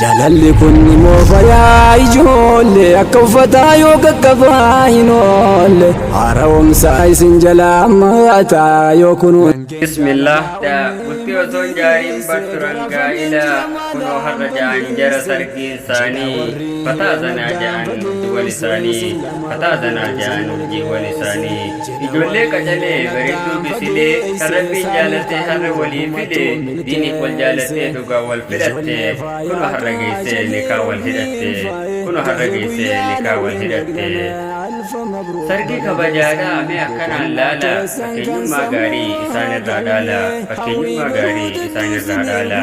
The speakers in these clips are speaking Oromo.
Jaalalli kun ni moofayaa ijoollee akka uffataa yoo qaqqabaa hin oolle haara'umsaa isin jalaa maataa yoo kunuun. Bismillah bultii osoo hin jaariin bar turan gaa'ila kunoo har'a ja'an jara sargiin isaanii fataa zanaa ja'an urjiiwwan isaanii fataa zanaa ja'an urjiiwwan isaanii ijoollee qacalee bareedduu bisilee kan rabbiin jaalatee har'a walii fide diiniif wal jaalattee dhugaa wal filatte kunoo har'a geessee nikaa wal hidhatte kunoo har'a geessee nikaa wal hidhatte. Sargii kabajaadhaa mee akkanaan laala fakkeenyummaa gaarii isaan irraa dhaala fakkeenyummaa gaarii isaan irraa dhaala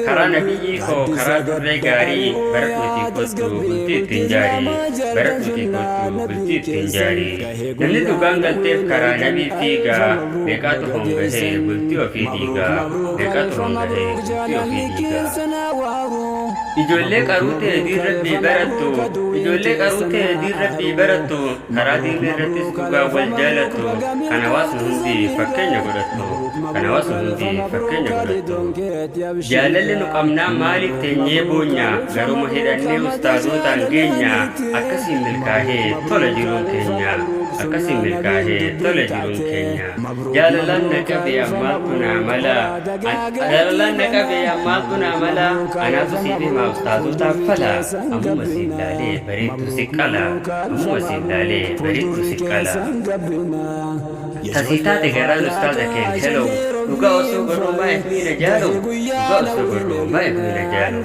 karaa nabiyyii koo karaa durree gaarii baradhuutii kottu bultii ittiin jaarii baradhuutii kottu bultii ittiin jaarii namni dhugaan galteef karaa nabii fiigaa meeqaatu hongahee bultii ofii diigaa meeqaatu hongahee bultii ofii diigaa. Ijoollee qaruutee diin rabbii barattu ijoollee qaruutee diin rabbii barattu karaa diinii irrattis dhugaa wal jaalattu kan hawaasni hundi fakkeenya godhattu kan hawaasni hundi fakkeenya godhattu. Jaalalli nu qabnaa maaliif teenyee boonya garuma hidhannee ustaazotaan geenya akkasiin milkaahee tola jiruun keenya akkasiin milkaahee tola jiruun keenya. Jaalalaan na qabe ammaatu naa mala jaalalaan na qabe ammaatu naa mala anaatu siif himaa ustaazotaaf fala ammuma siif laalee bareeddu si qala ammuma siif laalee bareeddu si qala. Tasii taate garaan ustaaza keen hello dhugaa osoo garuu maa'eef miina jaalo dhugaa osoo garuu maa'eef miina jaalo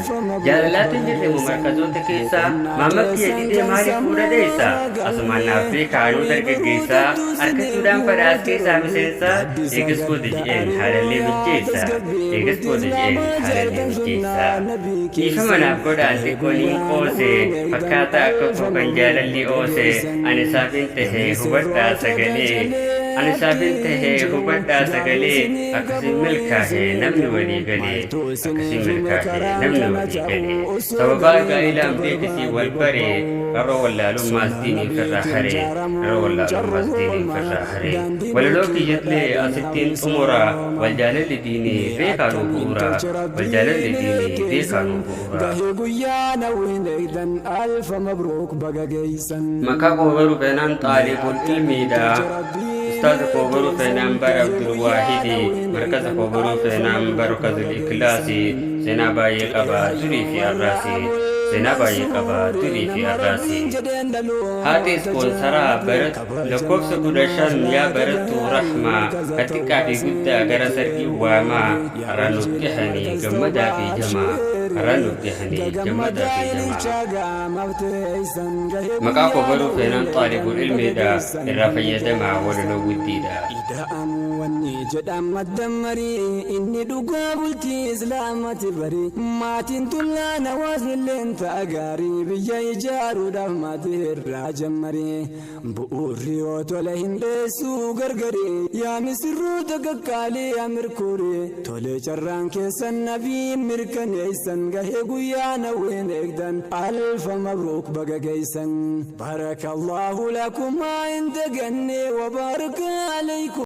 jaalalaatiin jirre moo markazoota keessaa maammatti didee maaliif fuudha dheessa asumaan naaf beekaa anuu dargaggeessaa argachuudhaan fadhaas keessaa miseensa eegas booda ji'een haalallee mijjeessa eegas booda ji'een haalallee mijjeessa dhiifama naaf godhaan xiqqoo niin qoose fakkaataa akka koo kan jaalalli oose ani isaafin tahee hubadhaa sagalee ani isaafin tahee hubadhaa sagalee akkasiin milkaa'e namni walii galee akkasiin milkaa'e namni walii galee sababaa gaa'ilaan beekisii wal baree rarroo wallaalummaas diiniin firraa haree rarroo wallaalummaas diiniin firraa haree walaloo kiyyatlee asittiin xumura wal jaalalli diinii beekaanuu bu'uura wal jaalalli diinii beekaanuu bu'uura. Gahee guyyaa nawwiin eegdan alfa mabruuk baga geessan. Maqaa koo baruu feenaan xaalibul ilmiidha. Ustaaza koo baruu feenaan bara Abdulwaahidi. Markaza koo baruu feenaan barkazul ikhlaasi. Seenaa baay'ee qaba durii fi har'aasi. Seenaa baay'ee qaba durii fi har'aasi. Haati ispoonsaraa barat lakkoofsa 15 yaa barattuu Rahmaa kan xiqqaa fi guddaa gara sargii waamaa har'aan nuuf gahanii gammadaa fi jamaa har'aan nuuf gahanii gammadaa fi jamaa. Maqaa koo baruu feenaan xaalibul ilmiidha irraa fayyadamaa walaloo guddiidha. Ida'amuu wanni jedhan madda marii inni dhugaa bultii islaamati bari maatiin tullaan hawaasni illeen ta'a gaarii biyya ijaaruudhaaf maatii irraa jammarii bu'uurri yoo tole hin dheessuu gargarii yaa misirroota qaqqaalii yaa mirkuurii tole carraan keessan nabii mirkaneessan gahee guyyaa nawween eegdan alfa mabruuk baga geessan barakallahu lakumaa hin daganne wabaraka alaykum.